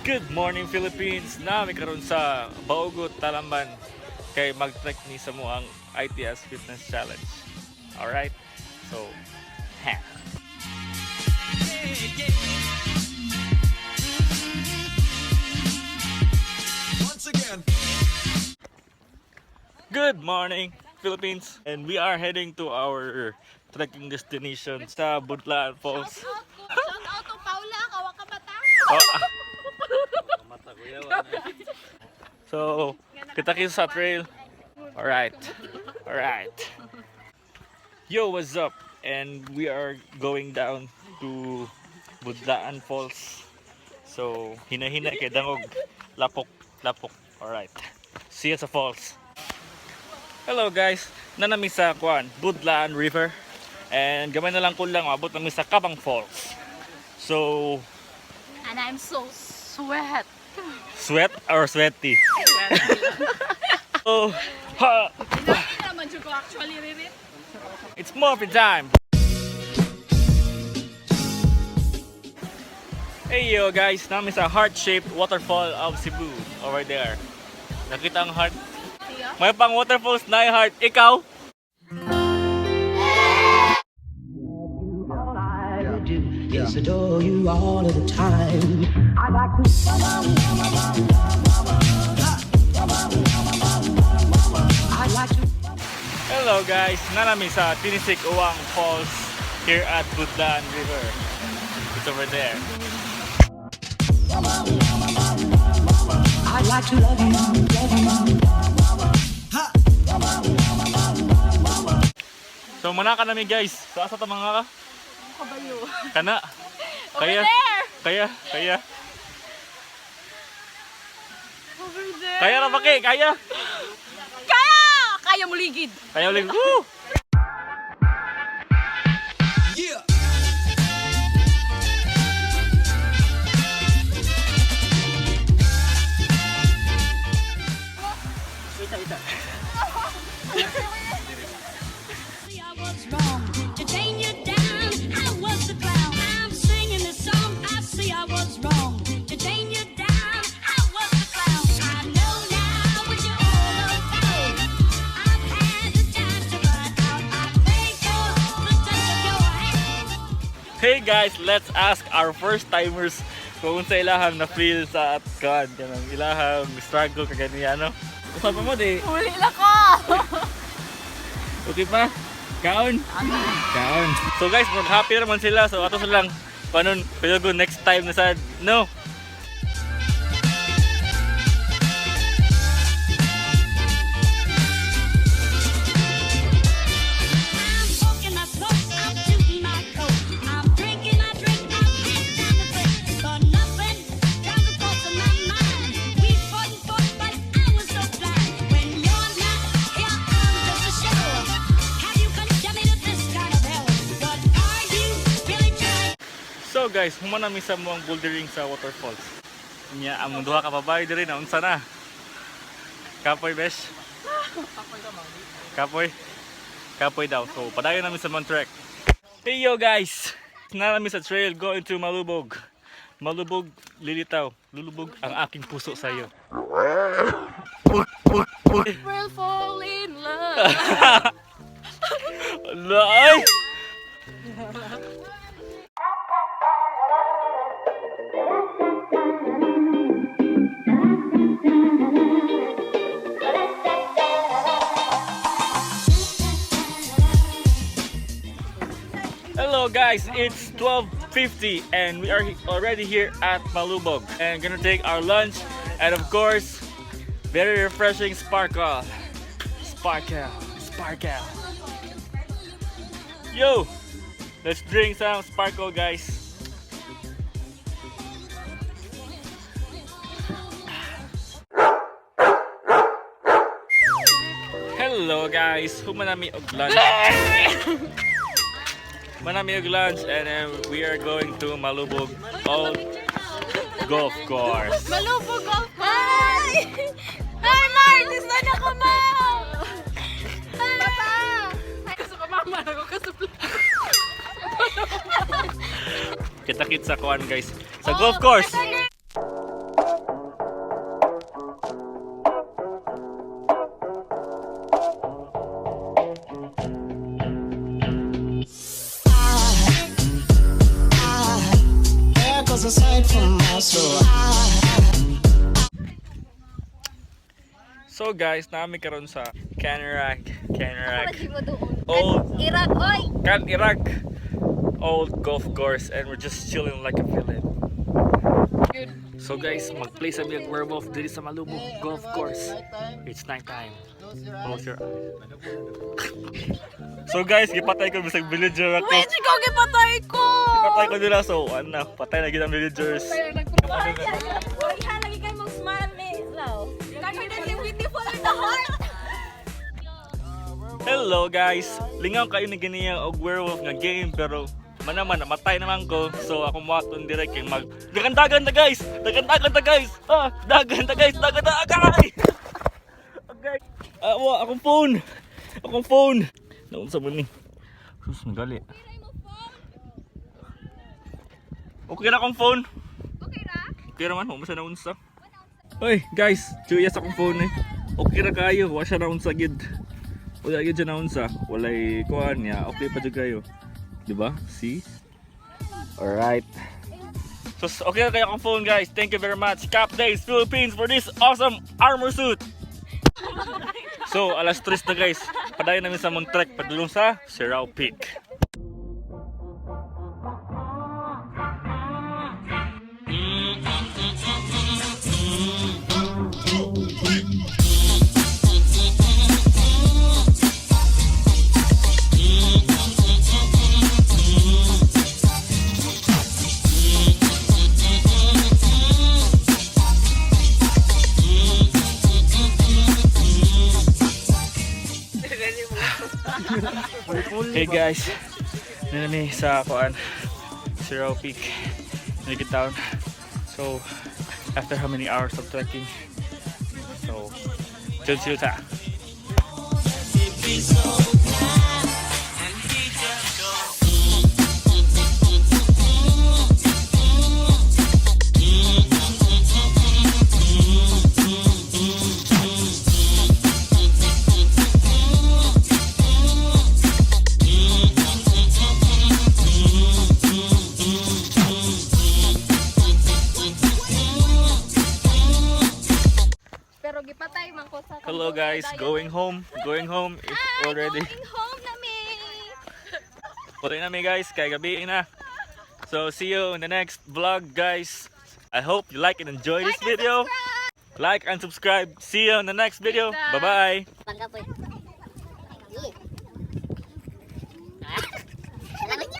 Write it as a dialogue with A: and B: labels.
A: Good morning, Philippines! Nami karon sa Baugo, Talamban kay mag-trek ni sa muang ITS Fitness Challenge. Alright? So, ha.
B: Once again.
A: Good morning, Philippines! And we are heading to our trekking destination sa Budlaan Falls.
C: Shout out to Paula, kawa ka bata.
A: Oh, ah. So, kita kita sa trail. Alright. Alright. Yo, what's up? And we are going down to Budlaan Falls. So, hina-hina kay dangog. Lapok, lapok. Alright. See you sa falls. Hello guys, nanami sa kuan, Budlaan River. And gamay na lang kulang maabot nami sa Kabang Falls. So,
C: And I'm so sweat.
A: Sweat or sweaty? Oh, ha,
C: Hindi naman ko actually ririt.
A: It's morphin time! Hey yo guys, nami sa heart-shaped waterfall of Cebu over there. Nakita ang heart. May pang waterfalls na yung heart. Ikaw?
D: All I would do is adore you all of the time. I like to. I like to.
A: Hello guys, nanami sa Tinisik Uwang Falls here at Budlaan River. It's over there.
D: I like to love you, love you.
A: So manaka nami guys. Sa asa ta mga ka?
C: Kabayo.
A: Kana.
C: Over
A: Kaya,
C: there!
A: kaya, kaya.
C: Over there!
A: Kaya ra ba kay? Kaya.
C: Kaya! Kaya mo ligid!
A: Kaya ulit. Woo!
B: Yeah.
E: I was wrong to chain you down. I was the clown. I'm singing this song. I see I was wrong to chain you down. I was the clown. I know now what you're all about. I've had the time to run out. I pray for the touch of your hand.
A: Hey guys, let's ask our first timers kung unsa ilahang na feel sa at kan kanang ilahang struggle kaganiya no. Usa pa mo di.
C: Uli na ko!
A: Okay pa? Kaon? Kaon. So guys, mag happy naman sila. So ato silang panon go next time na sad. No.
E: I'm smoking my smoke. I'm tooting my coat. I'm drinking my drink. I've had time to think, but nothing drives the thoughts of my mind. We fought and fought, but I was so blind. When you're not here, I'm just a shell. Have you condemned me to this kind of hell? What are you really trying?
A: So guys, human nami sa muang bouldering sa waterfalls. Nya among duha ka babae diri na unsa na? Kapoy besh. Kapoy. Kapoy daw. So padayon namin sa Mount Trek. Hey yo guys! Na namin sa trail going to Malubog. Malubog lilitaw. Lulubog ang aking puso sa iyo.
C: We'll fall in love.
A: Ala, ay! Hello guys, it's 12:50 and we are already here at Malubog and gonna take our lunch and of course, very refreshing sparkle. Sparkle, sparkle. Yo! Let's drink some sparkle, guys. Hello guys, humanami og lunch. Humanami og lunch and then we are going to Malubog Old Golf Course.
C: Malubog golf Hi! Hi, Mark! Gusto na ko, ma'am! Hi! Gusto ko, mama. Ako kasupla.
A: Kita-kits sa kuan guys. Sa golf course.
D: Aside from us, so I
A: So guys, naa mi karon sa Canarac, Canarac,
C: Ako mo doon.
A: Old
C: Irag, oy!
A: Can Iraq Old Golf Course, and we're just chilling like a villain. So guys, mag-play sa mi og werewolf diri sa Malubog Golf Course. It's night time. Close your eyes. So guys, gipatay ko bisag villager ako.
C: Wait, ikaw gipatay ko!
A: Gipatay ko nila, so ano, patay na gid ang villagers.
C: Uy, ha, lagi kayo mag-smile ni Lau. Confidently beautiful with the heart!
A: Hello guys! Lingaw kayo ni ganiya og werewolf nga game, pero manaman namatay naman ko, so ako moaton direct kay mag dagan-dagan ta, guys, dagan-dagan ta, guys, ah, dagan ta, guys, dagan ta, agay, agay, ah, wa akong phone, akong phone, naunsa man ni, sus, magali. Okay na akong phone.
C: Okay ra?
A: Okay naman, wa man siya naunsa. Oy, guys, chuya sa akong phone eh. Okay ra kayo, wa siya naunsa gid. Wala gid siya naunsa. Walay kuan niya, okay pa jud kayo. Di ba? See? Alright. So, okay na kayo akong phone, guys. Thank you very much, Cap Days Philippines, for this awesome armor suit. So, alas 3 na, guys. Padayon namin sa among trek padulong sa Sirao Peak. Hey guys, naa mi sa kuan, Sirao Peak, Naked Town. So, after how many hours of trekking? So, chill chill ta.
C: Pero gipatay man ko sa
A: Hello guys, going home if already.
C: Going home na mi!
A: Putay na mi, guys, kay gabi na. So see you in the next vlog, guys. I hope you like and enjoy this video. Like and subscribe. See you in the next video. Bye bye.
E: Bangga po.